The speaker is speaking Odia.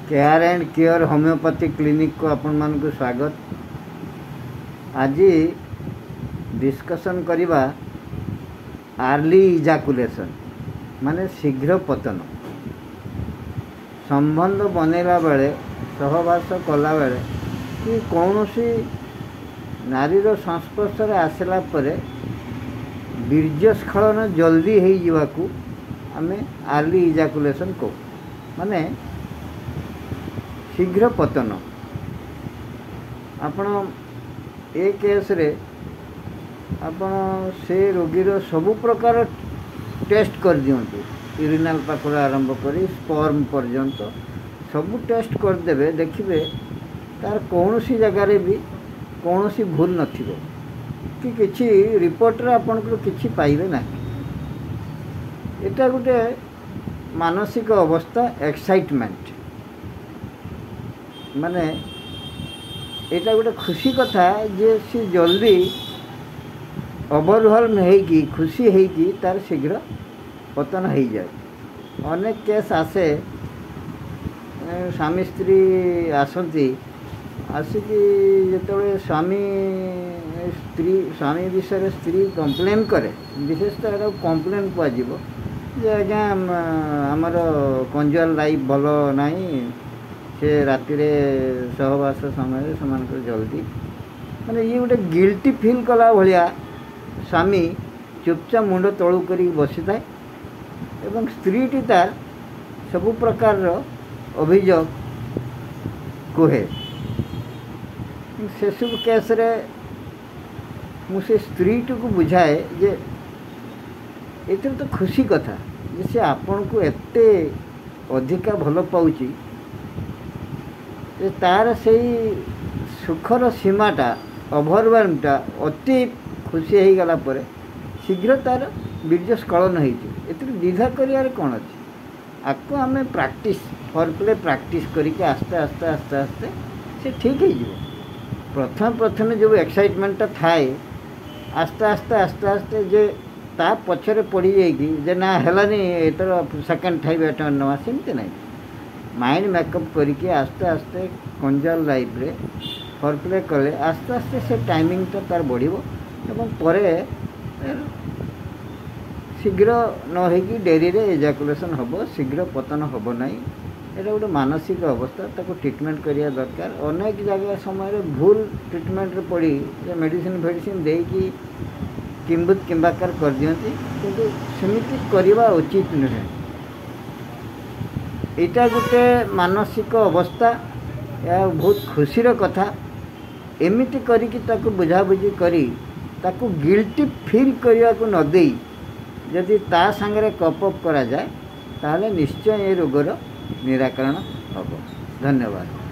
କେୟାର ଆଣ୍ଡ କିଓର ହୋମିଓପାଥି କ୍ଲିନିକକୁ ଆପଣମାନଙ୍କୁ ସ୍ୱାଗତ। ଆଜି ଡିସ୍କସନ୍ କରିବା ଆର୍ଲି ଇଜାକୁଲେସନ୍, ମାନେ ଶୀଘ୍ର ପତନ। ସମ୍ବନ୍ଧ ବନେଇଲା ବେଳେ, ସହବାସ କଲାବେଳେ କି କୌଣସି ନାରୀର ସଂସ୍ପର୍ଶରେ ଆସିଲା ପରେ ବୀର୍ଯ୍ୟସ୍ଖଳନ ଜଲ୍ଦି ହେଇଯିବାକୁ ଆମେ ଆର୍ଲି ଇଜାକୁଲେସନ୍ କହୁ, ମାନେ ଶୀଘ୍ର ପତନ। ଆପଣ ଏ କେସ୍ରେ ଆପଣ ସେ ରୋଗୀର ସବୁ ପ୍ରକାର ଟେଷ୍ଟ କରିଦିଅନ୍ତୁ, ୟୁରିନାଲ୍ ପାଖରୁ ଆରମ୍ଭ କରି ସ୍ପର୍ମ ପର୍ଯ୍ୟନ୍ତ ସବୁ ଟେଷ୍ଟ କରିଦେବେ, ଦେଖିବେ ତାର କୌଣସି ଜାଗାରେ ବି କୌଣସି ଭୁଲ ନଥିବ କି କିଛି ରିପୋର୍ଟରେ ଆପଣଙ୍କର କିଛି ପାଇବେ ନାହିଁ। ଏଇଟା ଗୋଟେ ମାନସିକ ଅବସ୍ଥା, ଏକ୍ସାଇଟମେଣ୍ଟ, ମାନେ ଏଇଟା ଗୋଟେ ଖୁସି କଥା ଯେ ସେ ଜଲ୍ଦି ଓଭରହ୍ୱେଲ୍ମ ହେଇକି ଖୁସି ହେଇକି ତାର ଶୀଘ୍ର ପତନ ହେଇଯାଏ। ଅନେକ କେସ୍ ଆସେ, ସ୍ୱାମୀ ସ୍ତ୍ରୀ ଆସନ୍ତି, ଆସିକି ଯେତେବେଳେ ସ୍ୱାମୀ ସ୍ତ୍ରୀ ସ୍ୱାମୀ ବିଷୟରେ ସ୍ତ୍ରୀ କମ୍ପ୍ଲେନ୍ କରେ, ବିଶେଷତଃ ଏଟାକୁ କମ୍ପ୍ଲେନ୍ କୁହାଯିବ ଯେ ଆଜ୍ଞା ଆମର କଞ୍ଜୁଆଲ୍ ଲାଇଫ୍ ଭଲ ନାହିଁ, ସେ ରାତିରେ ସହବାସ ସମୟରେ ସେମାନଙ୍କର ଜଲ୍ଦି, ମାନେ ଇଏ ଗୋଟେ ଗିଲ୍ଟି ଫିଲ୍ କଲା ଭଳିଆ ସ୍ୱାମୀ ଚୁପଚାପ ମୁଣ୍ଡ ତଳକୁ କରିକି ବସିଥାଏ ଏବଂ ସ୍ତ୍ରୀଟି ତାର ସବୁ ପ୍ରକାରର ଅଭିଯୋଗ କୁହେ। ସେସବୁ କେସ୍ରେ ମୁଁ ସେ ସ୍ତ୍ରୀଟିକୁ ବୁଝାଏ ଯେ ଏଥିରେ ତ ଖୁସି କଥା ଯେ ସେ ଆପଣଙ୍କୁ ଏତେ ଅଧିକା ଭଲ ପାଉଛି ଯେ ତାର ସେଇ ସୁଖର ସୀମାଟା, ଓଭରୱେଲ୍ମଟା ଅତି ଖୁସି ହେଇଗଲା ପରେ ଶୀଘ୍ର ତାର ବୀର୍ଯ୍ୟ ସ୍ଖଳନ ହେଇଯିବ। ଏଥିରେ ଦ୍ୱିଧା କରିବାରେ କ'ଣ ଅଛି? ଆକୁ ଆମେ ପ୍ରାକ୍ଟିସ୍, ଫର୍ ପ୍ଲେ ପ୍ରାକ୍ଟିସ୍ କରିକି ଆସ୍ତେ ଆସ୍ତେ ଆସ୍ତେ ଆସ୍ତେ ସେ ଠିକ୍ ହେଇଯିବ। ପ୍ରଥମେ ପ୍ରଥମେ ଯେଉଁ ଏକ୍ସାଇଟମେଣ୍ଟଟା ଥାଏ, ଆସ୍ତେ ଆସ୍ତେ ଆସ୍ତେ ଆସ୍ତେ ଯେ ତା ପଛରେ ପଡ଼ିଯାଇକି ଯେ ନା ହେଲାନି ଏଥର ସେକେଣ୍ଡ ଟାଇମ୍ ଆଟେମ୍ପ୍ଟ ନେବା, ସେମିତି ନାହିଁ। ମାଇଣ୍ଡ ମେକଅପ୍ କରିକି ଆସ୍ତେ ଆସ୍ତେ କଞ୍ଜୁଆଲ୍ ଲାଇଫ୍ରେ ଫର୍ ପ୍ଲେ କଲେ ଆସ୍ତେ ଆସ୍ତେ ସେ ଟାଇମିଂଟା ତାର ବଢ଼ିବ ଏବଂ ପରେ ଶୀଘ୍ର ନ ହେଇକି ଡେରିରେ ଏଜାକୁଲେସନ୍ ହେବ, ଶୀଘ୍ର ପତନ ହେବ ନାହିଁ। ଏଇଟା ଗୋଟେ ମାନସିକ ଅବସ୍ଥା, ତାକୁ ଟ୍ରିଟମେଣ୍ଟ କରିବା ଦରକାର। ଅନେକ ଜାଗା ସମୟରେ ଭୁଲ ଟ୍ରିଟମେଣ୍ଟରେ ପଡ଼ି ଯେ ମେଡ଼ିସିନ ଫେଡ଼ିସିନ ଦେଇକି କିମ୍ବୁତ କିମ୍ବାକାର କରିଦିଅନ୍ତି, କିନ୍ତୁ ସେମିତି କରିବା ଉଚିତ ନୁହେଁ। ଏଇଟା ଗୋଟେ ମାନସିକ ଅବସ୍ଥା, ଏହା ବହୁତ ଖୁସିର କଥା। ଏମିତି କରିକି ତାକୁ ବୁଝାବୁଝି କରି ତାକୁ ଗିଲ୍ଟି ଫିଲ୍ କରିବାକୁ ନ ଦେଇ ଯଦି ତା ସାଙ୍ଗରେ କପ୍ ଅପ୍ କରାଯାଏ, ତାହେଲେ ନିଶ୍ଚୟ ଏ ରୋଗର ନିରାକରଣ ହେବ। ଧନ୍ୟବାଦ।